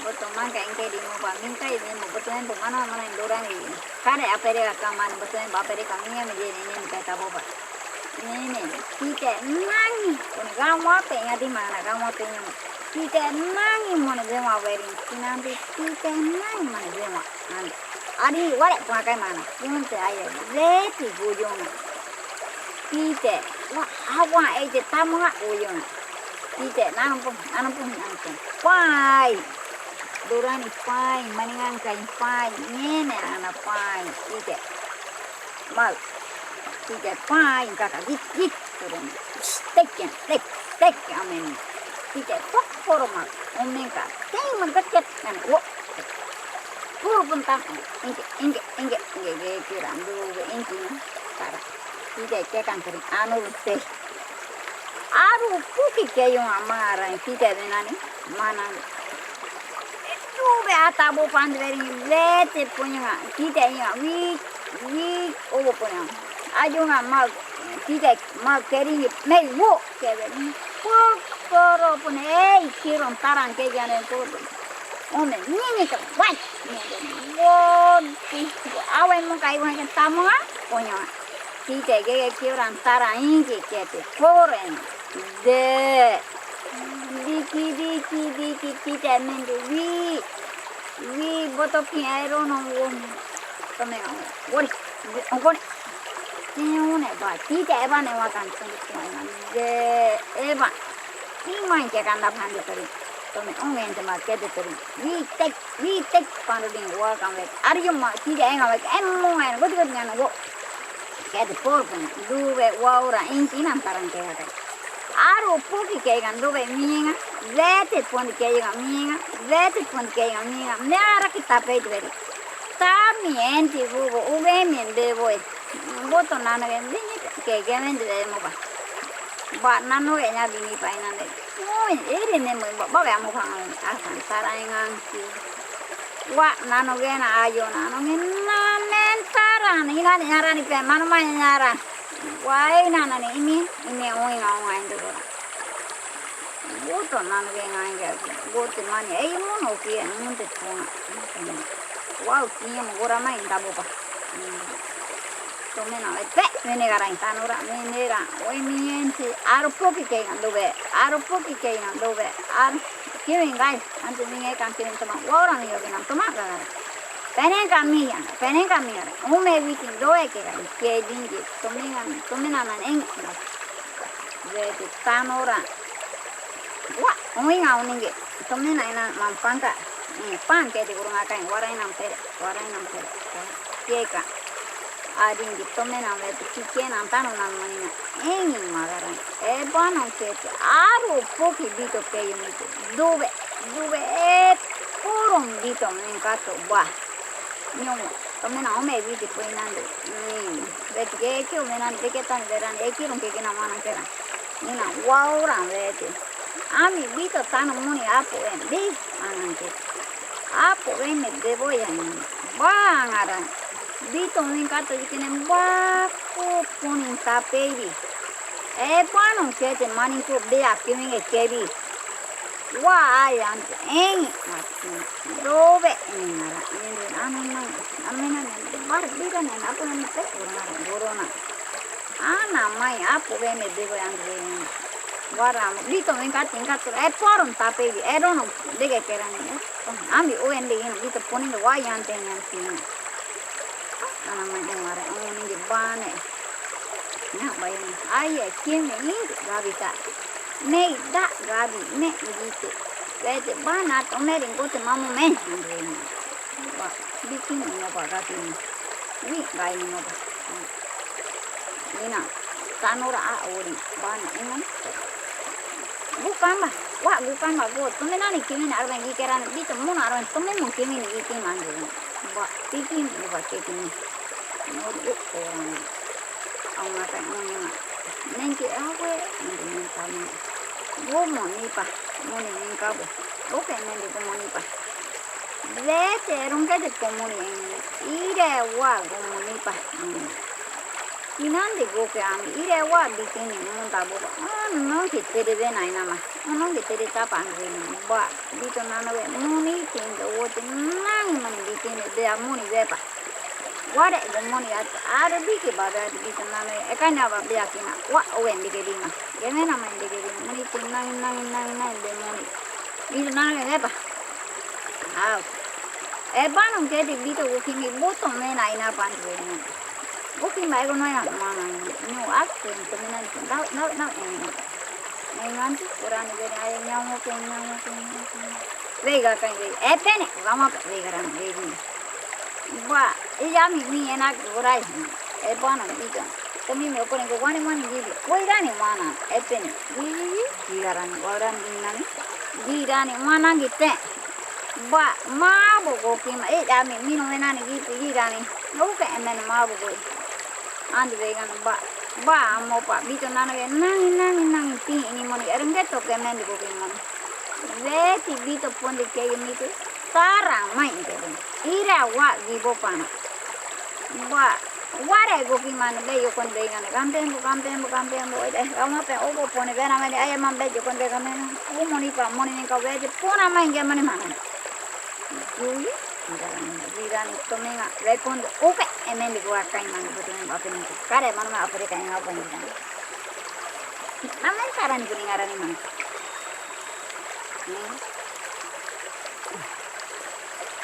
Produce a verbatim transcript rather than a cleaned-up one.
Boto mangkai ngii di mo ba, mingkai di mo, boto mangkai mano mano Doraeni. Kare apere ka mano, boto mangkai apere ka mingkai me di ni ni ka tabo ba. Ni ni, tite nangi, kone gamo ape nga di mana, gamo ape nga. Tite nangi mo ni bemo weri, tinandi tite nangi mo ni bemo. Ani, ari ware pangkai mana, punte aye, leti guyona. Tite, wa, awa, e te tamo nga guyona. Tite, nano pun, nano pun, nano pun. Pai. Doraeni pai, Maningan kai pai, ngene ana pai, tite. Mau. Tite pai, kaka git, git, turun. Tek, tek, tek, amen. Tite, pok, poro mau. Omen ka, teng, man, ket, ket, kan, wo. Pur pun tam, ingke, ingke, ingke, ingke, ingke, kiran du, ingke, tara. Tite, ke kan, kering, anu, te. Aru puki keyo nga mara, tite, menani, mana. Itu be atabo pan beri, bete punya nga, tite nga, wi, wi, obo punya. Ayo nga mau, tite, mau kering, me wo, ke beri. Pur, poro pun, ei, kiron tarang ke jane ko. Ome, ni ni ke, wai. Ni ni, wo, ti, awe mo kai, wai ke tamo nga, punya. Tite ke, ke, kiran tarang, ingke, ke, te, poro, en. De. Diki, diki, diki, tite mende, wi. Wi, boto ki aero no wo. Tome, wori, wori. Tine one ba, tite eba ne wa kan tome, tome, de, eba. Imang ke kan da pande tori. Tome, ongen te ma ke de tori. Wi, tek. Wi, tek, pando ding wa kan wek. Ari yo ma, tite nga wek. Em mo ngan, goti goti ngan, wo. Kede por pun, dube, waura, ingki nan tarang ke wek. Aru puki ke kan dube minga, wete pun ke kan minga, wete pun ke kan minga. Me ara ki tape dube. Tami enti gubo, ube mi debo. Boto nano ke, bini ke, ke men dube mo ba. Ba nano ke nya bini pa inande. Ui, iri ne mo ba, ba ya mo kang, asan tarang ngan ki. Wa nano gena ayo nano gena men taran, ina ni nyaran ipe, mano ma nyaran. Wa ina nani imi, imi oi nga oi nga indo gora. Boto nano gena ngai, boto mani, ei mono ki, munte pona. Wa uti mo gora ma inda bo ba. Tomena, e, pe, mene garang, tanora, mene ra, oi, miente, aru puki ke kan dube, aru puki ke kan dube, aru, kiwin gai, ante minge kan kiwin toma, wora mi yoke nan toma gagara. Penen kan mi yan, penen kan mi yan, ume witin doe ke kan, ke dingi, tomengan, tomenan nan eng, wete tanora. Wa, oi nga uninge, tomena ina man pangka, e, pangke de gurung akai, wara ina pere, wara ina pere, keka. Adin di tomena wete kike nan tano nan manina, engi magara, e, bano kete, aru puki bito ke yumite, dube, dube, e, purun bito men kato, ba. Nyomo, tomena ome witi pui nande. Mm. Weti ke eki ome nande, ke tan beran, eki run ke kina manan keran. Nina, wauran weti. Ami bito tano muni apu en, bi, anan ke. Apu en me bebo ya nina. Ba ngaran. Bito min kato jikine ba ku punin tapei bi. E bano kete manin ku be aki min ke bi. Wa ai ante, eng, ati, dobe, eng, ara, eng, ano, ano, ano, ano, bar, bira, ano, apu, ano, pe, guru, ano, guru, ano. Ana, mai, apu, be, me, bego, yang, be, yang. Wara, bito, eng, kat, eng, kat, e, poron, tape, e, dono, bege, keran, e. Ami, o, ende, eng, bito, ponen, wa, yang, te, yang, te, yang. Ana, mai, eng, ara, eng, ning, bane. Nga bai ni, ai, e, kime, ni, gabi ta. Me, da, gabi, me, gite. Wete, ba, na, to, me, ringo, te, mamu, me. Ba, bikin, ni, mo, ba, gabi, ni. Wi, bai, ni, mo, ba. Ina, tanora, a, ori, ba, na, ina. Gu, kamba, wa, gu, kamba, gu, to, me, na, ni, kime, ni, arban, gi, keran, bito, mo, na, arban, to, me, mo, kime, ni, gi, kime, ni. Ba, bikin, ni, ba, kime. Nor, gu, orang. Auna kai auna. Nengke awe, nengke nengka ni. Go moni pa, moni nengka bo. Oke, nengke go moni pa. Lete, rongke de go moni. Ire wa go moni pa. Inande goke ami ira wa bikin ni munta bo. Ano ke tede be nai nama. Ano ke tede tapa angre nama. Ba bito nana we muni tin do wo tin nang muni bikin ni be a muni be pa. Ware go muni at aro bike ba be at bito nana we. Eka na ba be akina. Wa owen dike dima. Geme nama dike dima. Muni tin nang nang nang nang be muni. Bito nana we be pa. Au. E ba nung ke di bito goke mi buto me nai na pan we. Goke mi ego nai na mana. No ak ke to me nai. Nau nau nau. Ngai ngan tu kurang ni be ai nyau mo ke nyau mo ke nyau mo ke. Vega kai vega. E pene, vamos vega ran vega. Ba, iya mi mi enak gorai. E ba na bito. Temi mi okon ko wani wani giri. Wai rani wana. E pene. Giri giri. Giri rani. Wai rani giri nani. Giri rani wana gite. Ba, ma bo goke ma. E ami mi no me nani giri giri rani. Goke emen ma bo go. Andi vegan ba. Ba amo pa bito nana ke nang nang nang pi ini moni. Erengge to ke men di goke moni. Beti bito pon di ke mi tu. Tara mai ke. Ira wa gi bo pana. Ba. Ware goke mani be yo kon be gana. Kampe mo, kampe mo, kampe mo. Ede, kamo pe obo pone be na mani. Aya man be yo kon be gana. U moni pa, moni ni ka be pona mai ge mani mana. Jui, ira ni, ira ni tomenga. Be kon oke, emen di gua kai mani, be tomenga, be tomenga. Kare mani ma apre kai nga open. Namen taran kuning arani mani. Hmm.